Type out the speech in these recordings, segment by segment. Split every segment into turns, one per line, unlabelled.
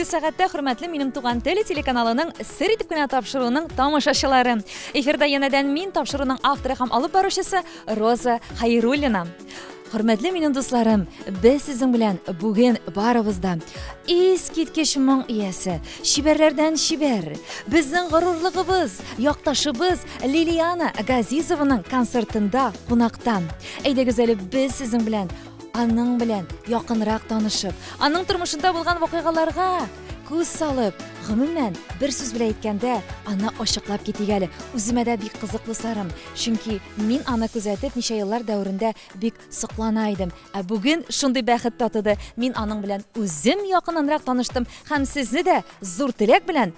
Бүгенге сәгатьтә хөрмәтле минем туган тел телеканалының сер итеп кенә тапшыруының тамашачылары. Эфирда янәдән мин тапшыруның авторы һәм алып баручысы Роза Хайруллина. Хөрмәтле минем дусларым, без сезнең белән бүген барыбыз да искиткеч моң иясе, чибәрләрдән чибәр, безнең горурлыгыбыз, якташыбыз Лилиана Газизованың концертында кунакта. Әйдәгез әле без сезнең белән аның белән якынрак танышып, аның тормышында булган вакыйгаларга күз салып, гомумән, бер сүз белән әйткәндә, аны ачыклап китик әле. Үземә дә бик кызык, дусларым, чөнки мин аны күзәтеп ничә еллар дәверендә бик соклана идем. Ә бүген шундый бәхет татыды. Мин аның белән үзем якыннанрак таныштым һәм сезне дә зур теләк белән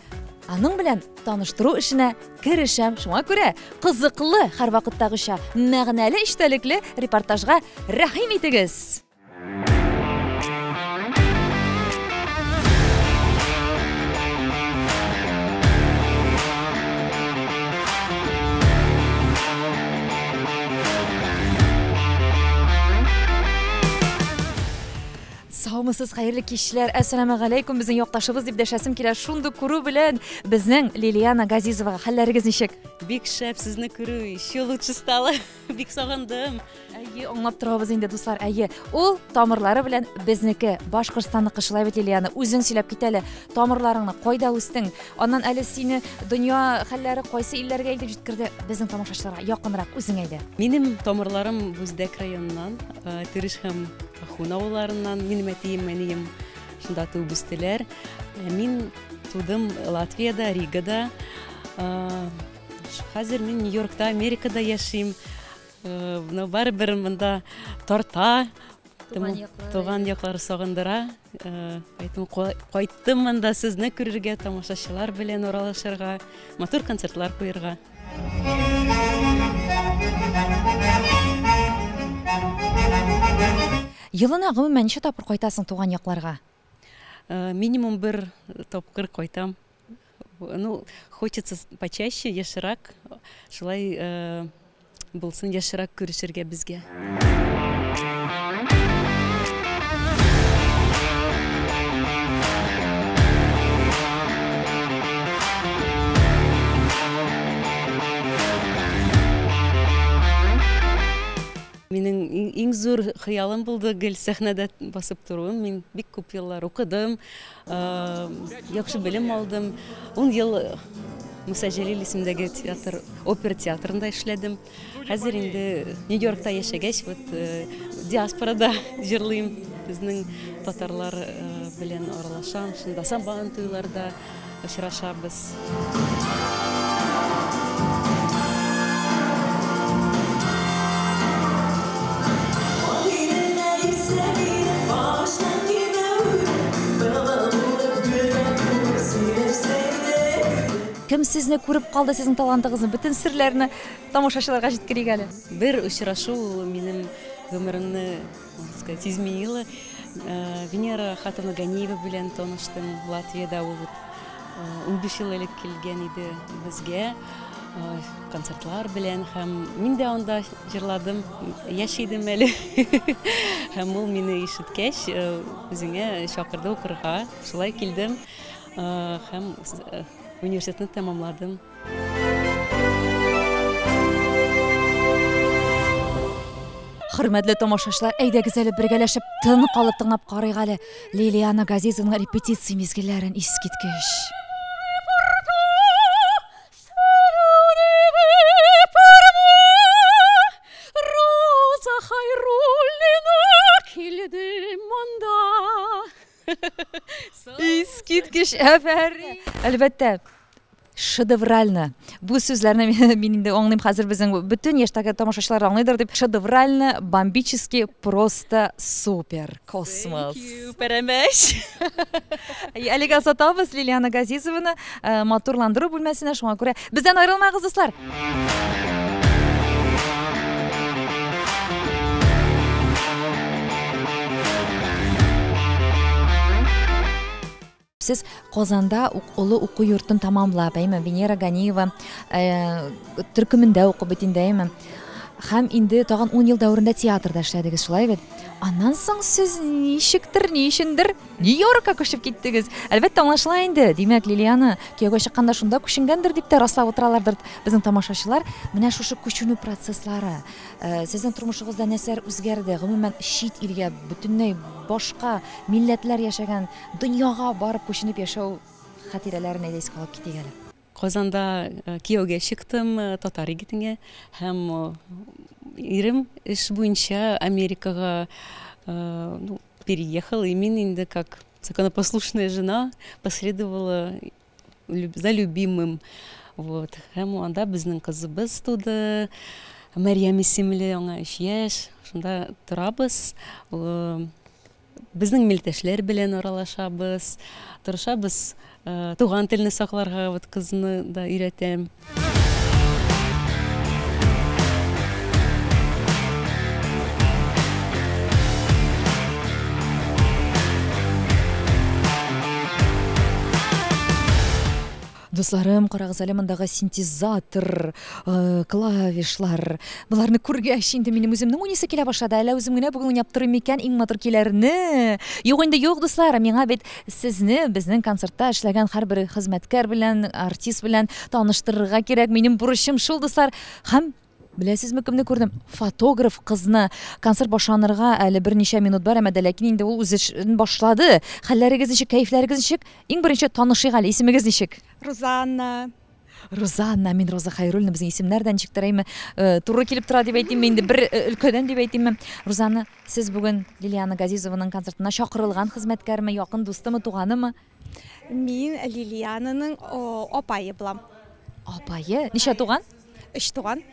аның белән таныштыру эшенә керешәм. Шуңа күрә кызыклы, һәрвакыттагыча мәгънәле эчтәлекле репортажга рәхим итегез. Саумысыз, хәерле кичләр. Әссәламу галәйкүм, безнең якташыбыз дип дәшәсем килә. Шундый күрү белән безнең Лилиана Газизовага хәлләрегез ничек?
Бик шәп, сезне күрү еще лучше стало. Бик сагындым.
Әйе, аңлап торабыз инде, дуслар. Әйе, ул тамырлары белән безнеке, Башкортстанныкы, шулай бит, Лилиана? Үзең сөйләп кит әле, тамырларыңны, кайда үстең? Аннан әле сине дөнья хәлләре кайсы илләргә илтеп җиткерде? Безнең тамашачыларга якынрак үзең әйдә.
Минем тамырларым Бүздәк районыннан, Тиреш һәм Ахун авылларыннан. Минем әтием, әнием шунда туып үстеләр. Мин тудым Латвиядә, Ригада. Хәзер мин Нью-Йоркта, Америкада яшим. Но барыбер монда тарта. Туган яклар сагындыра. Поэтому кайттым монда сезне күрергә, тамашачылар белән аралашырга, матур концертлар куярга.
Елына гомумән ничә тапкыр кайтасың туган якларга?
Минимум бер тапкыр кайтам. Ну, хочется почаще, ешрак. Шулай булсын, ешрак күрешергә безгә. Минем иң зур хыялым булды гел сәхнәдә басып торуым. Мин бик күп еллар укыдым, яхшы белем алдым. 10 ел Муса Җәлил исемендәге театр, опера театрында эшләдем. Хәзер инде Нью-Йоркта яшәгәч, вот диаспорада җырлыйм. Безнең татарлар белән аралашам, шунда сабан туйларда очрашабыз.
Кем сезне күреп калды, сезнең талантыгызны, бөтен серләрне тамашачыларга җиткерик әле.
Бер очрашу ул минем гомеремне, можно сказать, изменило. Венера Хатовна Ганиева белән таныштым Латвиядә. Ул вот 15 ел элек килгән иде безгә концертлар белән, һәм мин дә анда җырладым, яшь идем әле. Һәм ул мине ишеткәч, үзеңә чакырды укырга. Шулай килдем һәм университетны тәмамладым.
Хөрмәтле тамашачылар, әйдәгез әле бергәләшеп тын калып тыңлап карыйк әле Лилиана Газизованың репетиция мизгелләрен, искиткеч. Роза Хайруллина килде монда. Искиткеч, әфәрин. Әлбәттә, шедеврально. Бу сүзләрне мин инде аңлыйм, хәзер безнең бөтен яшьтәге тамашачылар аңлыйдыр дип. Шедеврально, бомбически, просто супер, космос.
Thank you, пәрәмәч.
Әлегә озатабыз Лилиана Газизованы матурландыру бүлмәсенә, шуңа күрә бездән аерылмагыз, дуслар. Сез Казанда олы уку йортын тамамлап, әйме, Венера Ганиева төркемендә укып бит инде, әйме. Һәм инде тагын 10 ел дәверендә театрда эшләдегез, шулай бит? Аннан соң сез ничектер, ни өчендер Нью-Йоркка күчеп киттегез. Әлбәттә, аңлашыла инде. Димәк, Лилиана кияүгә чыкканда шунда күченгәндер дип тә раслап утыралардыр безнең тамашачылар. Менә шушы күченү процесслары, э, сезнең тормышыгызда нәрсәләр үзгәрде? Гомумән, чит илгә, бөтенләй башка милләтләр яшәгән дөньяга барып күченеп яшәү хатирәләрен әйдә искә алып китик әле.
Казанда кияүгә чыктым татар егетенә һәм ирем эш буенча Америкага ну, переехал, и мин инде как законопослушная жена последовала за любимым. Вот. Һәм анда безнең кызыбыз туды, Мәрьям исемле, аңа 3 яшь. Шунда торабыз. Безнең милләттәшләр белән аралашабыз, тырышабыз туган телне сакларга, вот кызны да өйрәтәм.
Дусларым, карагыз әле мондагы синтезатор, э, клавишлар. Боларны күргәч, инде минем үземнең уйныйсы килә башлады. Әллә үзем генә бүген уйнап торыйм микән иң матур көйләрне? Юк инде, юк, дуслар, миңа бит сезне безнең концертта эшләгән һәрбер хезмәткәр белән, артист белән таныштырырга кирәк. Минем бурычым шул, дуслар. Һәм беләсезме, кемне күрдем? Фотограф кызны. Концерт башланырга әле берничә минут бар, әмма дә ләкин инде ул үз эшен башлады. Хәлләрегез ничек, кәефләрегез ничек? Иң беренче танышыйк әле, исемегез ничек?
Рузанна.
Рузанна, мин Роза Хайруллина, безнең исемнәр дә ничектер әйме, туры килеп тора дип әйтимме инде, бер өлкәдән дип әйтимме. Рузанна, сез бүген Лилиана Газизованың концертына чакырылган хезмәткәрме, якын дустымы, туганымы?
Мин Лилиананың апае булам.
Апае? Ничә туган?
3 туган.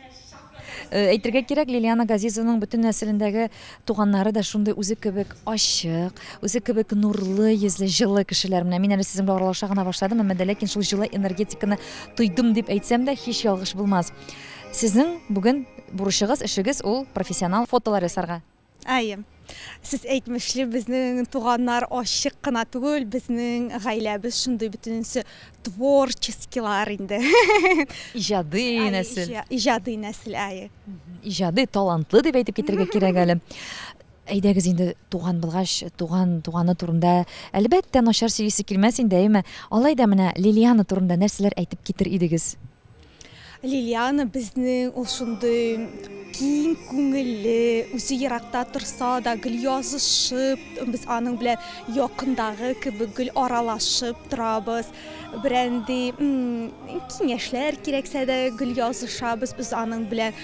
Әйтергә кирәк, Лилиана Газизованың бөтен нәселендәге туганнары да шундый үзе кебек ачык, үзе кебек нурлы йөзле, җылы кешеләр. Менә мин әле сезнең белән аралаша гына башладым, әмма дә ләкин шул җылы энергетиканы тойдым дип әйтсәм дә, һич ялгыш булмас. Сезнең бүген бурычыгыз, эшегез ул профессионал фотолар ясарга.
Әйе. Сез әйтмешли, безнең туганнар ачык кына түгел, безнең гаиләбез шундый бөтенесе творческийлар инде.
Иҗади нәсел.
Иҗади нәсел, әйе.
Иҗади, талантлы дип әйтеп китергә кирәк әле. Әйдәгез инде туган булгач, туган, туганы турында әлбәттә начар сөйлисе килмәс инде, әйеме? Алай да менә Лилиана турында нәрсәләр әйтеп китер идегез?
Лилиана безнең ул шундый киң күңелле, үзе еракта торса да гел язышып, без аның белән якындагы кебек гел аралашып торабыз. Берәнди киңәшләр кирәксә дә гел язышабыз без аның белән.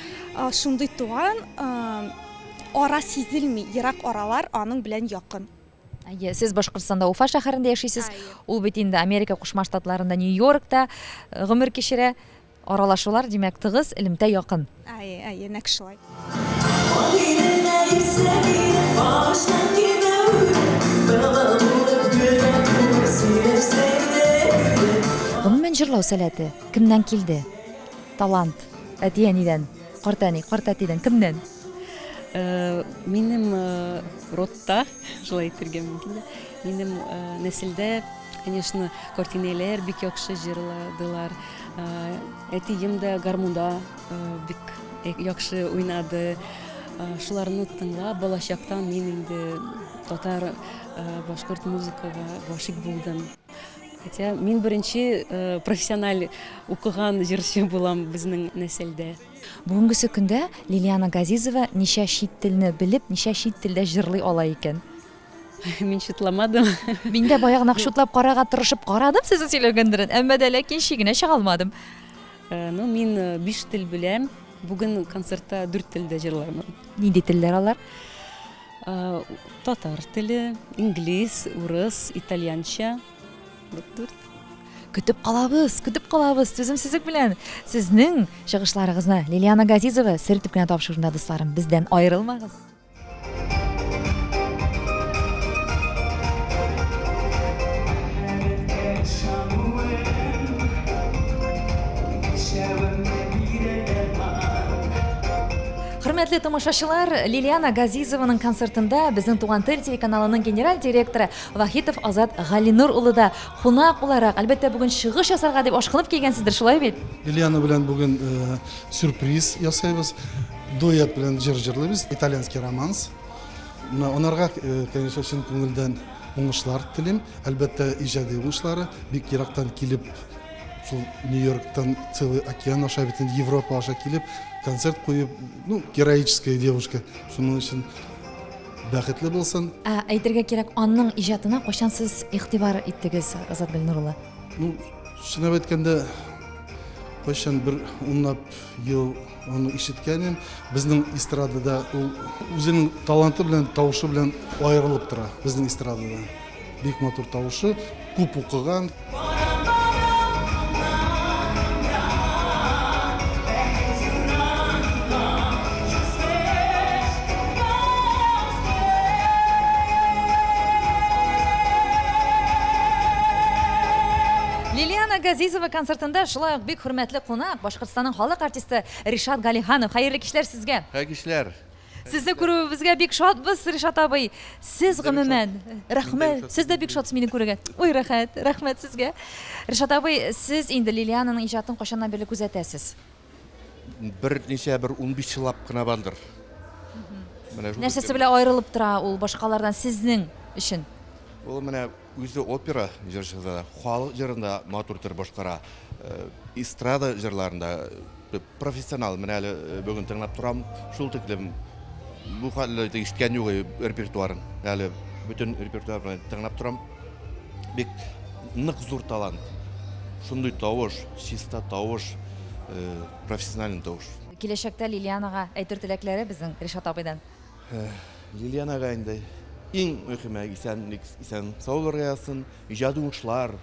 Шундый туган, ара сизелми, ерак аралар аның белән якын.
Әйе, сез Башкортстанда Уфа шәһәрендә яшисез. Ул бит инде Америка Кушма Штатларында Нью-Йоркта гомер кичерә. Аралашулар, димәк, тыгыз, элемтә якын.
Әйе, әйе, нәкъ шулай.
Гомумән, җырлау сәләте кемнән килде? Талант әти-әнидән, картәни, картәтидән, кемнән?
Минем родта, шулай әйтергә мөмкин, минем нәселдә, конечно, картинәләр бик яхшы җырладылар. Әтием дә гармунда бик яхшы уйнады. Шуларны тыңлап, балачактан мин инде татар, башкорт музыкага гашыйк булдым. Хотя мин беренче профессиональ укыган җырчы булам безнең нәселдә.
Бүгенгесе көндә Лилиана Газизова ничә чит телне белеп, ничә чит телдә җырлый ала икән?
Мин чутламадым.
Мин дә баягынак чутлап карарга тырышып карадым сезнең сөйләгәннәрен, әмма дә ләкин чигенә чыга алмадым.
Ну, мин 5 тел беләм. Бүген концертта 4 телдә җырлармын.
Нинди телләр алар?
Татар теле, инглиз, урыс, итальянча. 4.
Көтеп калабыз, көтеп калабыз, түземсезлек белән сезнең чыгышларыгызны Лилиана Газизова сер итеп кенә тапшыруында, дусларым, бездән аерылмагыз. Хөрмәтле тамашачылар, Лилиана Газизованың концертында безнең Туган тел телеканалының генераль директоры Вахитов Азат Галинур улы да кунак буларак, әлбәттә, бүген чыгыш ясарга дип ашкынып килгәнсездер, шулай бит?
Лилиана белән бүген сюрприз ясайбыз. Дуэт белән җыр җырлыйбыз, итальянский романс. Менә анарга, конечно, чын күңелдән уңышлар телим. Әлбәттә, иҗади уңышлары. Бик ерактан килеп, шул Нью-Йорктан целый океан аша бит инде, Европа аша килеп, концерт куеп, ну, героическая девушка. Шуның өчен бәхетле булсын.
Ә әйтергә кирәк, аның иҗатына кайчан сез игътибар иттегез, Азат Гөлнур улы?
Ну, чынлап әйткәндә, кайчан бер унлап ел аны ишеткәнем, безнең эстрадада ул үзенең таланты белән, тавышы белән аерылып тора безнең эстрадада. Бик матур тавышы, күп укыган.
Лилиана Газизова концертында шулай ук бик хөрмәтле кунак, Башкортстанның халык артисты Ришат Галиханов. Хәерле кичләр сезгә.
Хәерле кичләр.
Сезне күрүебезгә бик шатбыз, Ришат абый. Сез гомумән, рәхмәт, сез дә бик шатсыз мине күрергә. Ой, рәхәт, рәхмәт сезгә. Ришат абый, сез инде Лилиананың иҗатын кайчаннан бирле күзәтәсез?
Берничә, бер 15 еллап кына бардыр.
Менә шул. Нәрсәсе белән аерылып тора ул башкалардан сезнең өчен?
Ул менә үзе опера җырчысы да, халык җырын да матур итеп башкара, эстрада җырларын да профессионал. Менә әле бүген тыңлап торам, шул тиклем бу хәтле ишеткән юк репертуарын. Әле бөтен репертуар белән тыңлап торам. Бик нык зур талант. Шундый тавыш, чиста тавыш, профессиональный тавыш.
Киләчәктә Лилианага әйтер теләкләре безнең Ришат абыйдан.
Лилианага инде иң мөһиме исәнлек, исән сау булырга язсын, иҗади уңышлар.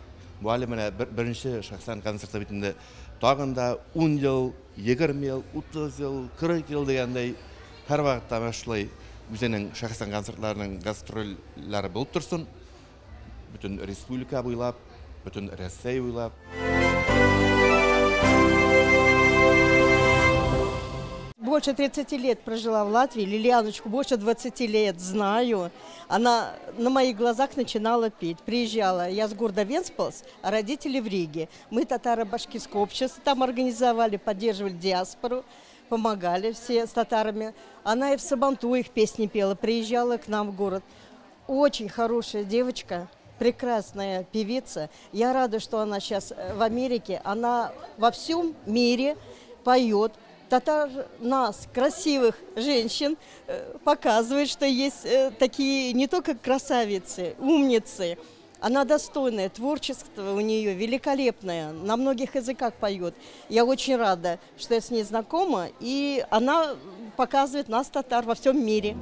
Бу әле менә беренче шәхсән концерты бит инде. Тагын да 10 ел, 20 ел, 30 ел, 40 ел дигәндәй һәрвакытта менә шулай үзенең шәхсән концертларының гастрольләре булып торсын. Бөтен республика буйлап, бөтен Рәсәй буйлап.
Больше 30 лет прожила в Латвии, Лилианочку больше 20 лет знаю. Она на моих глазах начинала петь, приезжала. Я с города Вентспилс, а родители в Риге. Мы татаро-башкирское общество там организовали, поддерживали диаспору, помогали все с татарами. Она и в Сабанту их песни пела, приезжала к нам в город. Очень хорошая девочка, прекрасная певица. Я рада, что она сейчас в Америке. Она во всем мире поет. Татар нас, красивых женщин, показывает, что есть такие не только красавицы, умницы. Она достойная, творчество у нее великолепное, на многих языках поет. Я очень рада, что я с ней знакома, и она показывает нас, татар, во всем мире.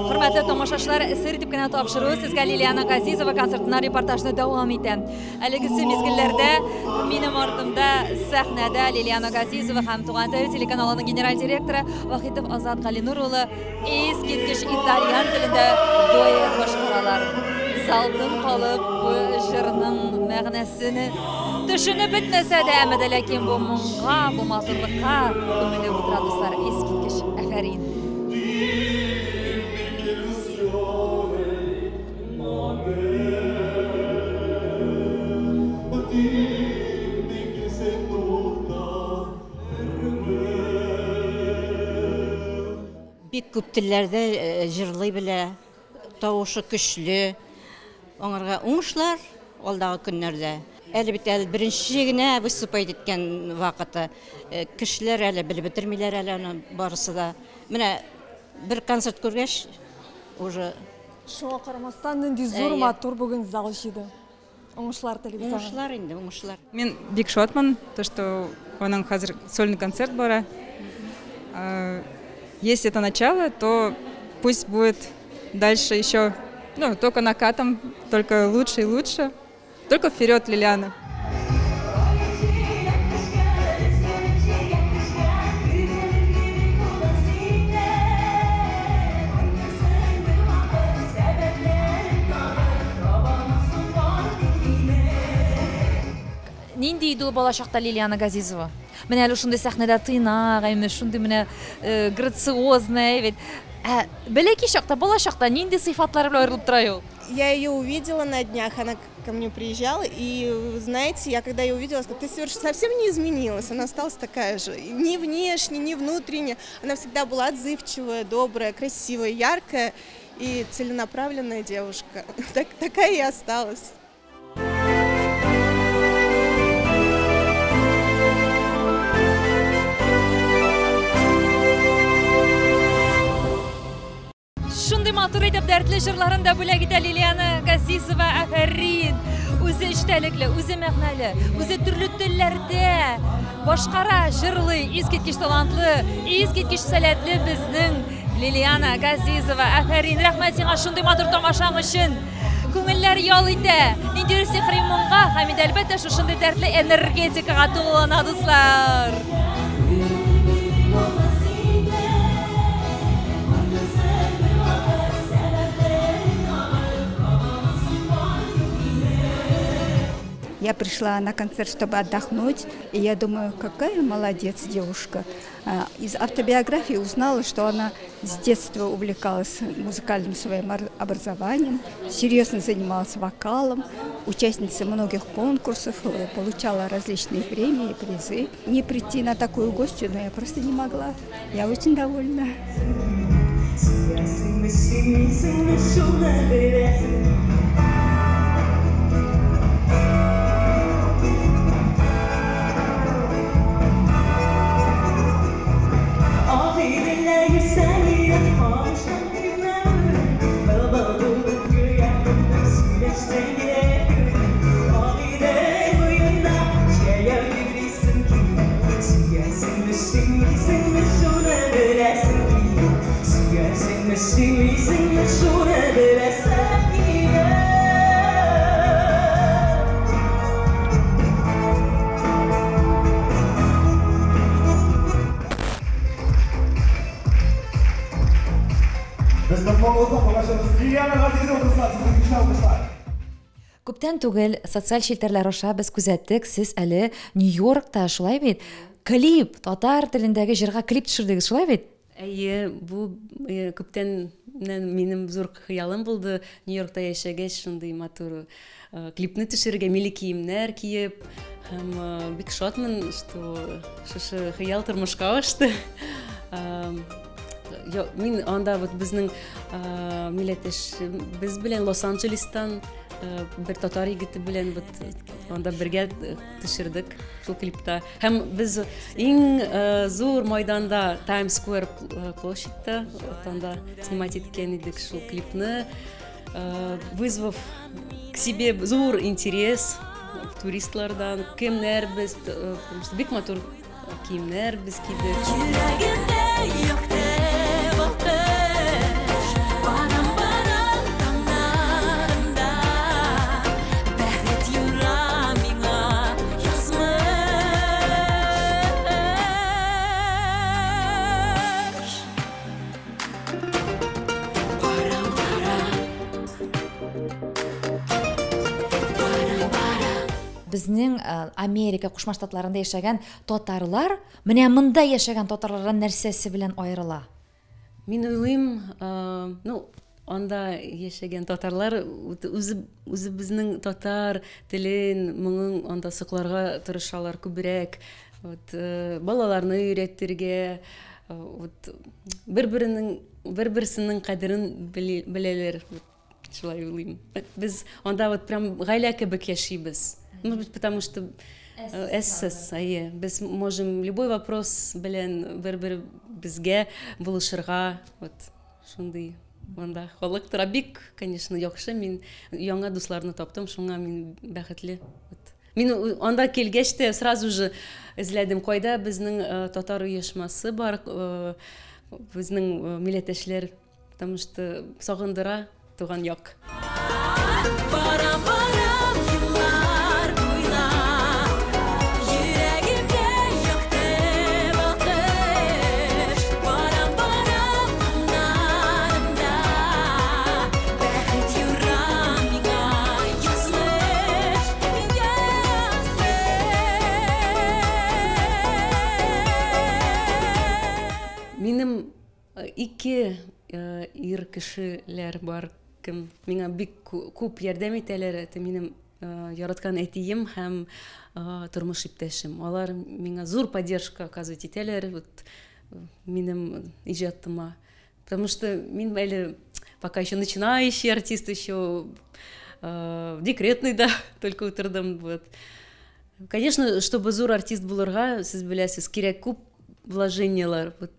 Хөрмәтле тамашачылар, сер итеп кенә тапшыру сезгә Лилиана Газизова концертына репортажны дәвам итә. Әлегесе мизгелләрдә минем артымда сәхнәдә Лилиана Газизова һәм Туган тел телеканалының генераль директоры Вахитов Азат Галинур улы искиткеч итальян телендә дуэт башкаралар. Залтын калып бу җырның мәгънәсен төшенеп бетмәсә дә, әмма дә ләкин бу моңга, бу матурлыкка күңеле утыра, дуслар, искиткеч афәрин.
Бик күп телләрдә җырлый белә, тавышы көчле. Аңарга уңышлар алдагы көннәрдә. Әле бит әле беренче генә выступать иткән вакыты. Кешеләр әле белеп бетермиләр әле аны барысы да. Менә бер концерт күргәч, уже
Шуңа карамастан нинди зур матур бүген зал җыйды. Уңышлар телибез аңа.
Уңышлар инде, уңышлар.
Мин бик шатмын, то что аның хәзер сольный концерт бара. Если это начало, то пусть будет дальше еще, только накатом, только лучше и лучше. Только вперед, Лилиана.
Нинди иде ул балачакта Лилиана Газизова? Менә әле шундый сәхнәдә тыйнак, әйме, шундый менә э, грациозная бит. Ә бәләкәй чакта, бала чакта нинди сыйфатлары белән аерылып тора ул?
Я ее увидела на днях, она ко мне приезжала, и, знаете, я когда ее увидела, сказала: ты совсем не изменилась, она осталась такая же, ни внешне, ни внутренне, она всегда была отзывчивая, добрая, красивая, яркая и целенаправленная девушка, такая и осталась.
Шундый матур итеп дәртле җырларын да бүләк итә Лилиана Газизова, афәрин! Үзе эчтәлекле, үзе мәгънәле, үзе төрле телләрдә башкара, җырлый, искиткеч талантлы, искиткеч сәләтле безнең Лилиана Газизова. Афәрин, рәхмәт сиңа шундый матур тамашаң өчен. Күңелләр ял итә. Ниндидер сихри моңга һәм инде әлбәттә шушындый дәртле энергетикага тулылана, дуслар.
Я пришла на концерт, чтобы отдохнуть, и я думаю, какая молодец девушка. Из автобиографии узнала, что она с детства увлекалась музыкальным своим образованием, серьезно занималась вокалом, участница многих конкурсов, получала различные премии, призы. Не прийти на такую гостью, но я просто не могла. Я очень довольна. Күптән түгел социаль челтәрләр аша без күзәттек, сез әле Нью-Йоркта, шулай бит? Клип, татар телендәге җырга клип төшердегез, шулай бит?
Әйе, бу күптән минем зур хыялым булды. Нью-Йоркта яшәгәч, шундый матур клипны төшерергә, милли киемнәр киеп, һәм бик шатмын, что шушы хыял тормышка ашты. Мин анда вот безнең милләттәш без белән Лос-Анджелестан бер татар егете белән вот анда бергә төшердек шул клипта. Һәм без иң зур майданда Times Square площадьта анда снимать иткән идек шул клипны, вызвав к себе зур интерес туристлардан, кемнәр без, потому что бик матур киемнәр без кидек.
Безнең Америка Кушма Штатларында яшәгән татарлар менә монда яшәгән татарлардан нәрсәсе белән аерыла?
Мин уйлыйм, ну, анда яшәгән татарлар үзебезнең татар телен, моңын анда сакларга тырышалар күбрәк. Вот, балаларны өйрәтергә, вот, бер-берсенең кадерен беләләр. Шулай уйлыйм. Без анда вот прям гаилә кебек яшибез. Может быть, потому что эссес, әйе, без можем любой вопрос белән бер-бер безгә булышырга, вот шундый анда халык тора. Бик, конечно, яхшы. Мин яңа дусларны таптым, шуңа мин бәхетле. Вот. Мин анда килгәч тә сразу же эзләдем, кайда безнең татар оешмасы бар, безнең милләттәшләр, потому что сагындыра туган як. Ике ир кешеләр бар, кем миңа бик күп ярдәм итәләр. Это минем яраткан әтием һәм тормыш иптәшем. Алар миңа зур поддержка оказывать итәләр вот минем иҗатыма. Потому что мин әле пока еще начинающий артист, еще декретный, да, только утырдым. Вот. Конечно, чтобы зур артист булырга, сез беләсез, кирәк күп вложениялар. Вот.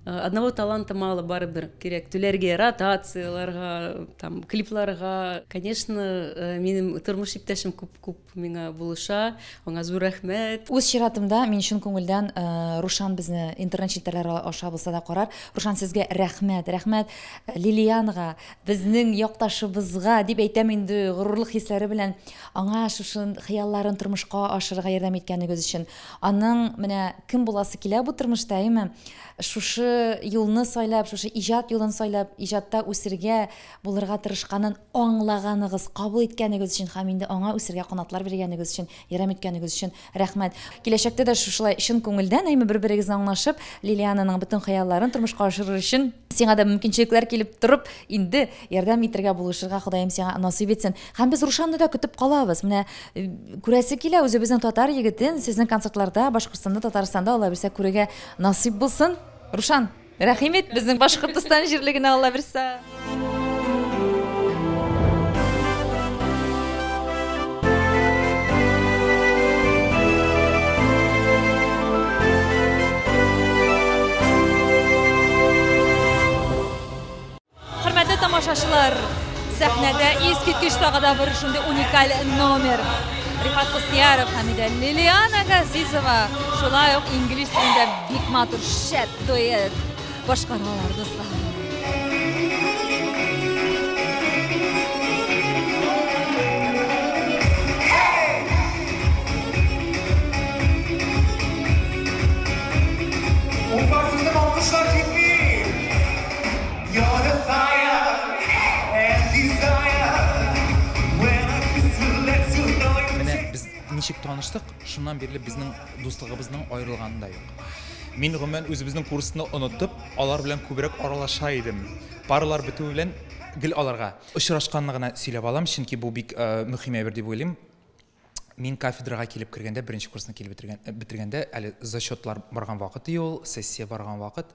Одного таланта мало, барыбер кирәк түләргә ротацияларга, там, клипларга. Конечно, минем тормыш иптәшем күп-күп миңа булыша, аңа зур рәхмәт.
Үз чиратымда мин чын күңелдән Рушан безне интернет челтәрләре аша булса да карар. Рушан, сезгә рәхмәт, рәхмәт Лилианга, безнең якташыбызга дип әйтәм инде горурлык хисләре белән, аңа шушы хыялларын тормышка ашырырга ярдәм иткәнегез өчен. Аның менә кем буласы килә бу тормышта, әйме? Шушы юлны сайлап, шушы иҗат юлын сайлап, иҗатта үсергә, булырга тырышканын аңлаганыгыз, кабул иткәнегез өчен һәм инде аңа үсергә канатлар биргәнегез өчен, ярдәм иткәнегез өчен рәхмәт. Киләчәктә дә шушылай чын күңелдән, әйме, бер-берегезне аңлашып, Лилиананың бөтен хыялларын тормышка ашырыр өчен сиңа да мөмкинчелекләр килеп торып, инде ярдәм итәргә, булышырга Ходаем сиңа насыйп итсен. Һәм без Рушанны да көтеп калабыз. Менә күрәсе килә үзебезнең татар егетен сезнең концертларда, Башкортстанда, Татарстанда Алла бирсә күрергә насыйп булсын. Рушан, рәхим ит безнең Башкортстан җирлегенә, Алла бирсә. Хөрмәтле тамашачылар, сәхнәдә искиткеч тагы да бер шундый уникаль номер. Рифат Кусняров һәм инде Лилиана Газизова шулай ук инглиз телендә бик матур шәп дуэт башкаралар, дуслар.
Уфа, сезнең алкышлар җитми. You're the fire and desire. When I kiss you, let you know you
Менә без ничек таныштык, шуннан бирле безнең дуслыгыбызның аерылганы да юк. Мин гомумән үзебезнең курсны онытып, алар белән күбрәк аралаша идем. Паралар бетү белән гел аларга. Очрашканны гына сөйләп алам, чөнки бу бик мөһим әйбер дип уйлыйм. Мин кафедрага килеп кергәндә, беренче курсны килеп бетергәндә, әле зачетлар барган вакыт и ул, сессия барган вакыт.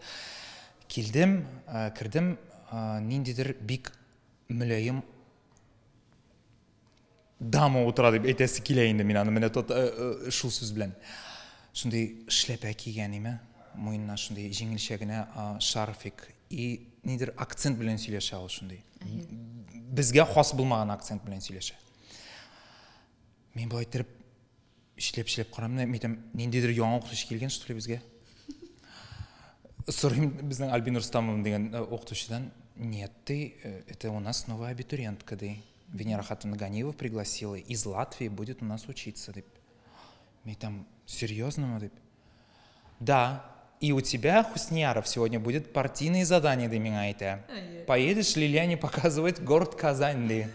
Килдем, кердем, ниндидер бик мөлаем дама утыра дип әйтәсе килә инде мин аны менә шул сүз белән. Шундый эшләпә кигән име, муенына шундый җиңелчә генә шарфик и нидер акцент белән сөйләшә ул шундый. Безгә хас булмаган акцент белән сөйләшә. Мин болай иттереп читләп-читләп карам, мин әйтәм, ниндидер яңа укытучы килгән, что ли, безгә? Сорыйм безнең Альбина Рустамовна дигән укытучыдан, нет, ты, это у нас новая абитуриентка, ди. Венера Хатовна Ганиева пригласила, из Латвии будет у нас учиться, дип. Мин әйтәм, серьезно, дип. Да, и у тебя, Хусняров, сегодня будет партийное задание, ди миңа әйтә. Поедешь Лилиане показывать город Казань, ди.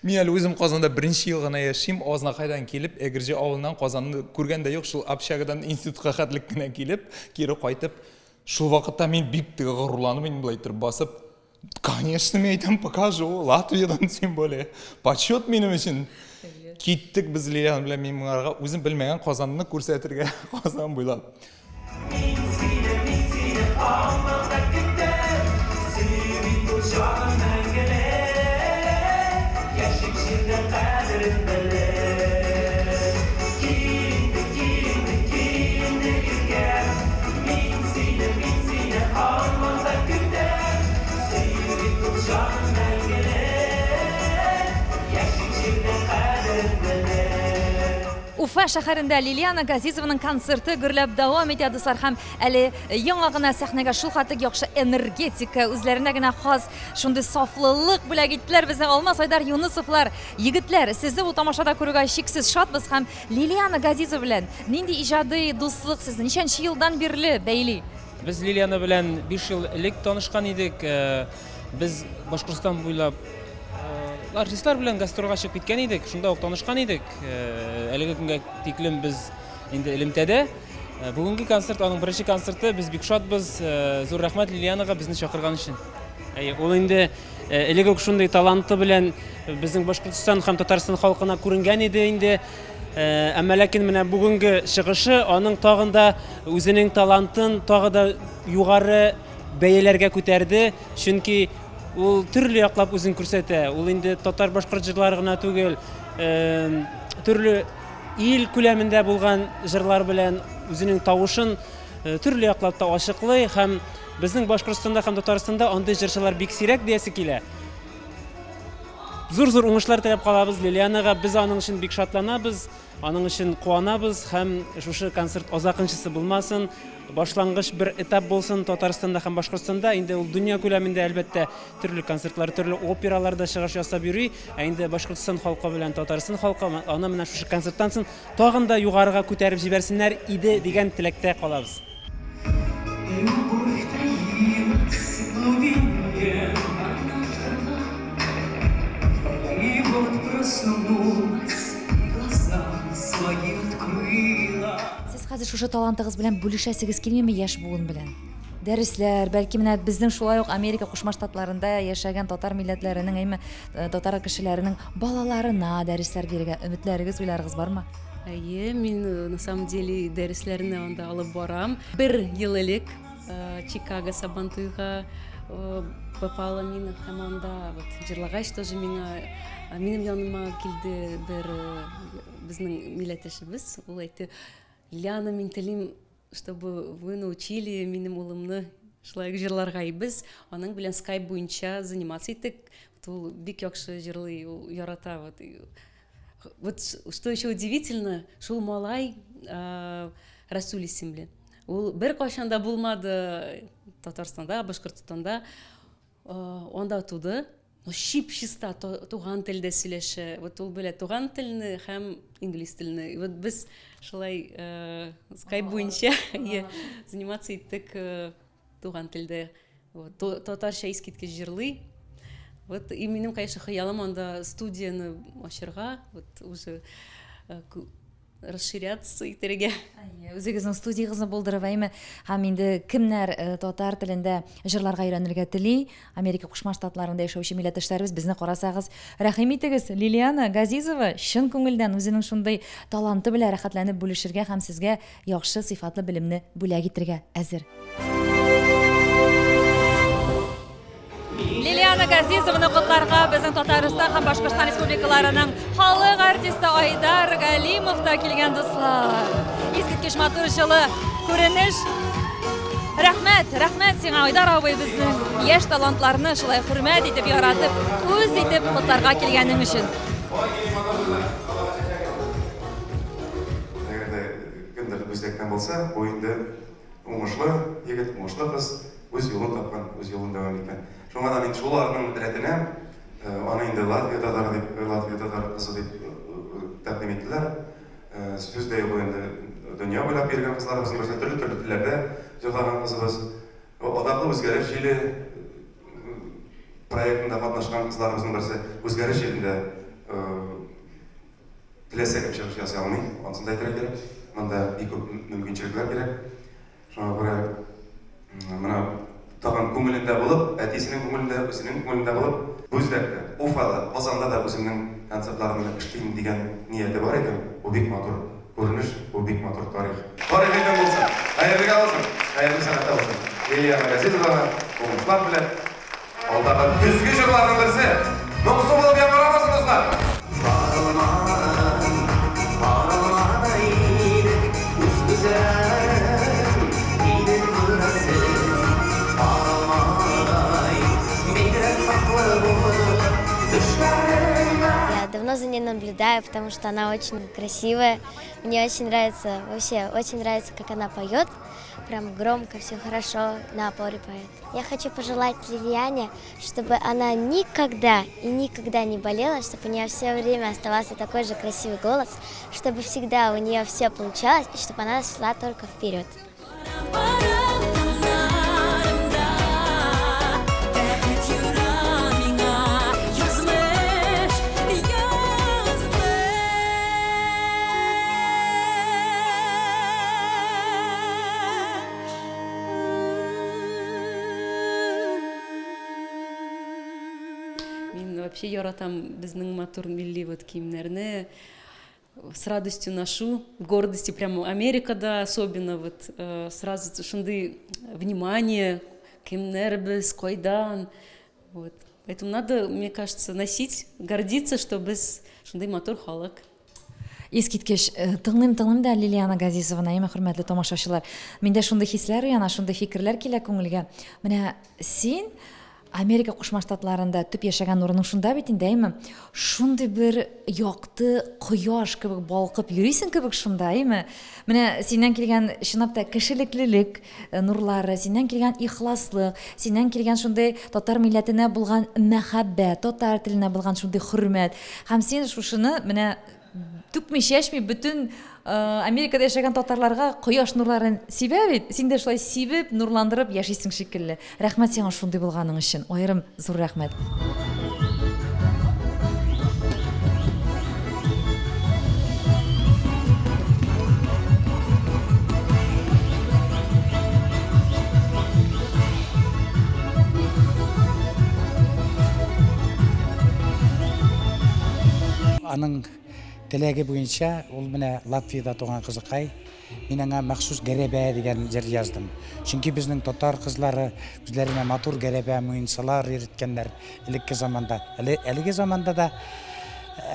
Мин әле үзем Казанда беренче ел гына яшим, Азнакайдан килеп, Әгерҗе авылыннан Казанны күргән дә юк, шул общагадан институтка хәтлек кенә килеп, кире кайтып, шул вакытта мин бик теге горурланып, инде болай иттереп басып, конечно, мин әйтәм, покажу, Латвиядан тем более. Почет минем өчен. Киттек без Лилиана белән мин моңарга үзем белмәгән Казанны күрсәтергә, Казан буйлап.
Мин сине, мин сине һаман да көтәм. Сөю бит ул җаным мәңгелек. Яшик җирдә кадерен белеп. Кил инде, кил инде, кил инде иркәм. Мин сине, мин сине һаман да көтәм. Сөю бит ул җаным мәңгелек. Яшик җирдә кадерен белеп.
Уфа шәһәрендә Лилиана Газизованың концерты гөрләп дәвам итә, дуслар, һәм әле яңа гына сәхнәгә шул хәтле яхшы энергетика, үзләренә генә хас шундый сафлылык бүләк иттеләр безнең Алмаз Айдар Юнысовлар. Егетләр, сезне бу тамашада күрүгә чиксез шатбыз һәм Лилиана Газизова белән нинди иҗади дуслык сезне ничәнче елдан бирле бәйли?
Без Лилиана белән 5 ел элек танышкан идек. Без Башкортстан буйлап артистлар белән гастрольгә чыгып киткән идек, шунда ук танышкан идек. Әлеге көнгә тиклем без инде элемтәдә. Бүгенге концерт аның беренче концерты, без бик шатбыз. Зур рәхмәт Лилианага безне чакырган өчен. Әйе, ул инде элек үк шундый таланты белән безнең Башкортстан һәм Татарстан халкына күренгән иде инде. Әмма ләкин менә бүгенге чыгышы аның тагын да үзенең талантын тагы да югары бәяләргә күтәрде, чөнки ул төрле яклап үзен күрсәтә. Ул инде татар-башкорт җырлары гына түгел, төрле ил күләмендә булган җырлар белән үзенең тавышын төрле яклап та ачыклый һәм безнең Башкортстанда һәм Татарстанда андый җырчылар бик сирәк диясе килә. Зур-зур уңышлар теләп калабыз Лилианага. Без аның өчен бик шатланабыз, аның өчен куанабыз һәм шушы концерт азакынчысы булмасын, башлангыч бер этап булсын Татарстанда һәм Башкортстанда. Инде ул дөнья күләмендә әлбәттә төрле концертлар, төрле операларда чыгыш ясап йөри. Ә инде Башкортстан халкы белән Татарстан халкы аны менә шушы концерттан соң тагын да югарыга күтәреп җибәрсеннәр иде дигән теләктә калабыз.
Любовь таилась в глубине однажды, и вот проснулась, глаза свои открыла.
Сез хәзер шушы талантыгыз белән бүлешәсегез килмиме яшь буын белән? Дәресләр, бәлки менә безнең шулай ук Америка Кушма Штатларында яшәгән татар милләтләренең, әйме, татар кешеләренең балаларына дәресләр бирергә өметләрегез, уйларыгыз бармы?
Әйе, мин на самом деле дәресләрне анда алып барам. Бер ел элек Чикаго Сабантуйга попала мин һәм анда вот җырлагач тоже миңа минем яныма килде бер безнең милләттәшебез. Ул әйтте: "Лиана, мин телим, чтобы вы научили минем улымны шулай ук җырларга". И без аның белән скайп буенча заниматься иттек. Вот ул бик яхшы җырлый, ул ярата. Вот. Вот что еще удивительно, шул малай Расул исемле. Ул бер кайчан да булмады Татарстанда, Башкортстанда. Анда туды. Но чип-чиста туган телдә сөйләшә. Вот ул белә туган телне һәм инглиз телне. И вот без шулай скайп буенча заниматься иттек туган телдә. Вот, татарча искиткеч җырлый. Вот, и минем, конечно, хыялым анда студияне ачырга, вот уже расширяться итәргә.
Үзегезнең студиягызны булдырып, әйме, һәм инде кемнәр татар телендә җырларга өйрәнергә тели, Америка Кушма Штатларында яшәүче милләттәшләребез, безне карасагыз, рәхим итегез, Лилиана Газизова чын күңелдән үзенең шундый таланты белән рәхәтләнеп бүлешергә һәм сезгә яхшы сыйфатлы белемне бүләк итәргә әзер. Лилиана Газизованы котларга безнең Татарстан һәм Башкортстан республикаларының халык артисты Айдар Галимов та килгән, дуслар. Искиткеч матур җылы күренеш. Рәхмәт, рәхмәт сиңа, Айдар абый, безнең яшь талантларны шулай хөрмәт итеп, яратып, үз итеп котларга килгәнең өчен.
Әгәр дә кемдер үзәктән булса, бу инде уңышлы егет, уңышлы кыз, үз юлын тапкан, үз юлын дәвам иткән. Шуңа да мин шуларның рәтенә аны инде Латвия татары дип, Латвия татар кызы дип тәкъдим иттеләр. Сүз дә юк, инде дөнья буйлап йөргән кызларыбызның берсе, төрле-төрле телләрдә җырлаган кызыбыз. Атаклы Үзгәреш җиле проектында катнашкан кызларыбызның берсе. Үзгәреш җилендә теләсә кем чыгыш ясый алмый, анысын да әйтергә кирәк. Монда бик күп мөмкинчелекләр кирәк. Шуңа күрә менә тагын күңелендә булып, әтисенең күңелендә, үзенең күңелендә булып, Бүздәктә, Уфада, Казанда да үземнең концертларымны эшлим дигән нияте бар икән, бу бик матур күренеш, бу бик матур тарих. Тарихи көн булсын, хәерлегә булсын, хәерле сәгатьтә булсын. Лилиана Газизовага уңышлар теләп, алдагы көзге җырларның берсе моңсу булып яңгырамасын, дуслар!
Я давно за ней наблюдаю, потому что она очень красивая. Мне очень нравится, вообще очень нравится, как она поет. Прям громко, все хорошо, на опоре поет. Я хочу пожелать Лилиане, чтобы она никогда и никогда не болела, чтобы у нее все время оставался такой же красивый голос, чтобы всегда у нее все получалось и чтобы она шла только вперед.
вообще яратам безнең матур милли вот киемнәрне. С радостью ношу, гордостью, прямо Америкада особенно вот сразу шундый внимание, кемнәр без, кайдан. Вот. Поэтому надо, мне кажется, носить, гордиться, что без шундый матур халык.
Искиткеч, тыңлыйм, тыңлыйм да Лилиана Газизованы, әйме, хөрмәтле тамашачылар. Миндә шундый хисләр уяна, шундый фикерләр килә күңелгә. Менә син Америка Кушма Штатларында төп яшәгән урының шунда бит инде, әйме? Шундый бер якты кояш кебек балкып йөрисең кебек шунда, әйме? Менә синнән килгән чынлап та кешелеклелек нурлары, синнән килгән ихласлык, синнән килгән шундый татар милләтенә булган мәхәббәт, татар теленә булган шундый хөрмәт. Һәм син шушыны менә түкми-чәчми бөтен Америкада яшәгән татарларга кояш нурларын сибә бит. Син дә шулай сибеп, нурландырып яшисең шикелле. Рәхмәт сиңа шундый булганың өчен. Аерым зур рәхмәт.
Аның теләге буенча, ул менә Латвиядә туган кызыкай, мин аңа махсус Гәрәбә дигән җыр яздым. Чөнки безнең татар кызлары үзләренә матур гәрәбә муенсалар йөрткәннәр элекке заманда. Әле әлеге заманда да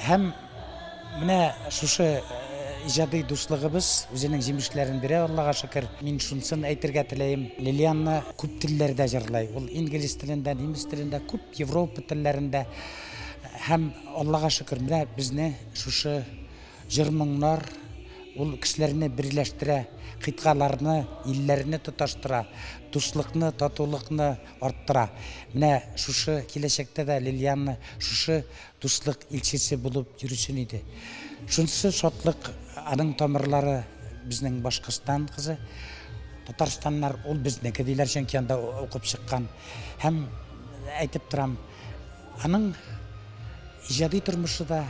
һәм менә шушы иҗади дуслыгыбыз үзенең җимешләрен бирә, Аллага шөкер. Мин шунысын әйтергә теләем, Лилианна күп телләрдә җырлый. Ул инглиз телендә, немец телендә, күп Европа телләрендә. Һәм Аллага шөкер, менә безне шушы җыр-моңнар ул кешеләрне берләштерә, кыйтгаларны, илләрне тоташтыра, дуслыкны, татулыкны арттыра. Менә шушы киләчәктә дә Лилианна шушы дуслык илчесе булып йөресен иде. Шунысы шатлык, аның тамырлары безнең Башкортстан кызы. Татарстаннар ул безнеке диләр, чөнки анда укып чыккан. Һәм әйтеп торам, Аның иҗади тормышы да,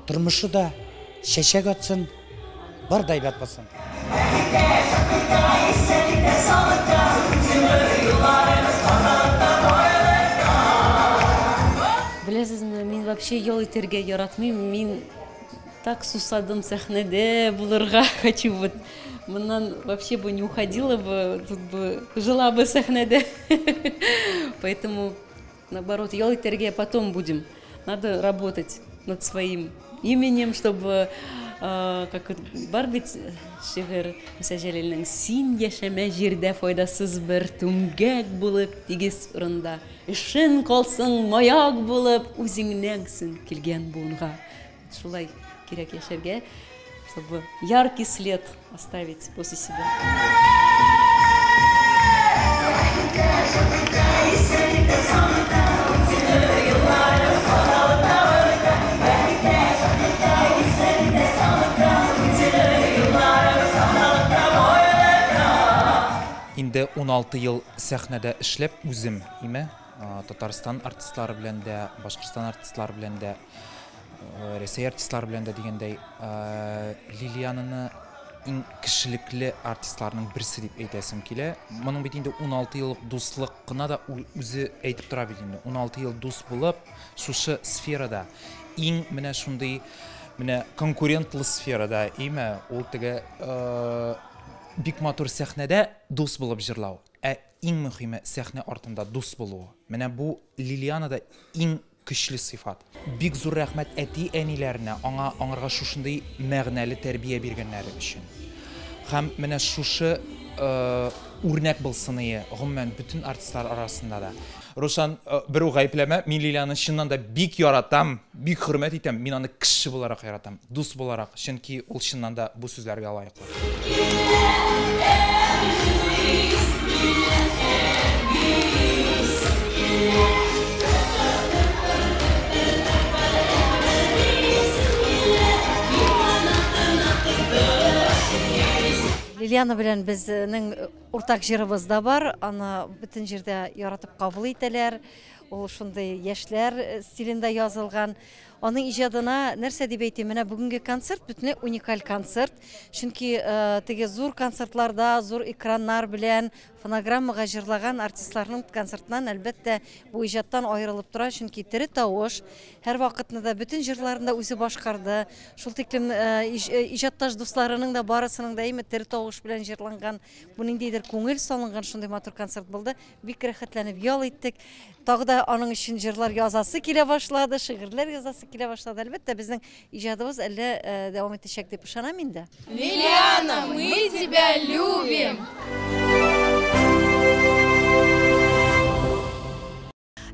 тормышы да чәчәк атсын, бар да әйбәт булсын.
Беләсезме, мин вообще ял итәргә яратмыйм. Мин так сусадым сәхнәдә булырга хочу. Вот моннан вообще бы не уходила бы, тут бы жила бы сәхнәдә. Поэтому, наоборот, ял итәргә потом будем. Надо работать над своим именем, чтобы, как бар бит шигырь Муса Җәлилнең, син яшәмә җирдә файдасыз бер түмгәк булып тигез урында. Эшең калсын маяк булып үзеңнән соң килгән буынга. Шулай кирәк яшәргә, чтобы яркий след оставить после себя.
Инде 16 ел сәхнәдә эшләп үзем, име, Татарстан артистлары белән дә, Башкортстан артистлары белән дә, Рәсәй артистлары белән дә дигәндәй, Лилиананы иң кешелекле артистларның берсе дип әйтәсем килә. Моның бит инде 16 еллык дуслык кына да үзе әйтеп тора бит инде. 16 ел дус булып, шушы сферада иң менә шундый менә конкурентлы сферада, име, ул теге бик матур сәхнәдә дус булып җырлау, ә иң мөхиме сәхнә артында дус булуы. Менә бу Лилианада иң көчле сыйфат. Бик зур рәхмәт әти-әниләренә, аңа аңарга шушындый мәгънәле тәрбия биргәннәре өчен. Һәм менә шушы үрнәк булсыные, гомумән, бөтен артистлар арасында да. Рушан, бер үк гаепләмә, мин Лилияны чыннан да бик яратам, бик хөрмәт итәм, мин аны кеше буларак яратам, дус буларак, чөнки ул чыннан да бу сүзләргә лаеклы.
Лилиана белән безнең уртак җырыбыз да бар. Аны бөтен җирдә яратып кабул итәләр.
Ул шундый яшьләр стилендә язылган. Аның иҗадына нәрсә дип әйтим, менә бүгенге концерт бөтенләй уникаль концерт. Чөнки теге зур концертларда, зур экраннар белән фонограммага җырлаган артистларның концертыннан, әлбәттә, бу иҗаттан аерылып тора, чөнки тере тавыш, һәрвакытны да бөтен җырларын да үзе башкарды. Шул тиклем иҗатташ дусларының да барысының да әйме тере тавыш белән җырланган, бу ниндидер күңел салынган шундый матур концерт булды. Бик рәхәтләнеп ял иттек. Тагы да аның өчен җырлар язасы килә башлады, шигырьләр язасы килә башлады. Әлбәттә, безнең иҗадыбыз әллә э, дәвам итәчәк дип ышанам инде.
Лилиана, мы тебя любим!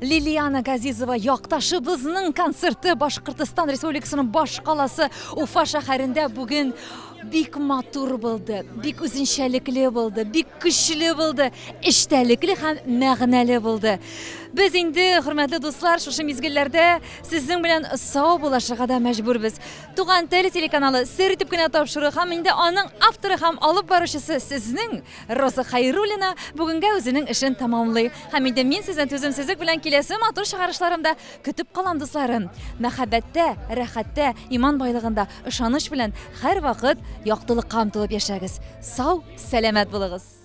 Лилиана Газизова якташыбызның концерты Башкортостан Республикасының баш каласы Уфа шәһәрендә бүген бик матур булды, бик үзенчәлекле булды, бик көчле булды, эчтәлекле һәм мәгънәле булды. Без инде, хөрмәтле дуслар, шушы мизгелләрдә сезнең белән сау булашырга да мәҗбүрбез. Туган тел телеканалы сер итеп кенә тапшыру һәм инде аның авторы һәм алып баручысы сезнең Роза Хайруллина бүгенгә үзенең эшен тәмамлый. Һәм инде мин сезне түземсезлек белән киләсе матур чыгарышларымда көтеп калам, дусларым. Мәхәббәттә, рәхәттә, иман байлыгында, ышаныч белән һәрвакыт яктылыкка омтылып яшәгез. Сау, сәламәт булыгыз!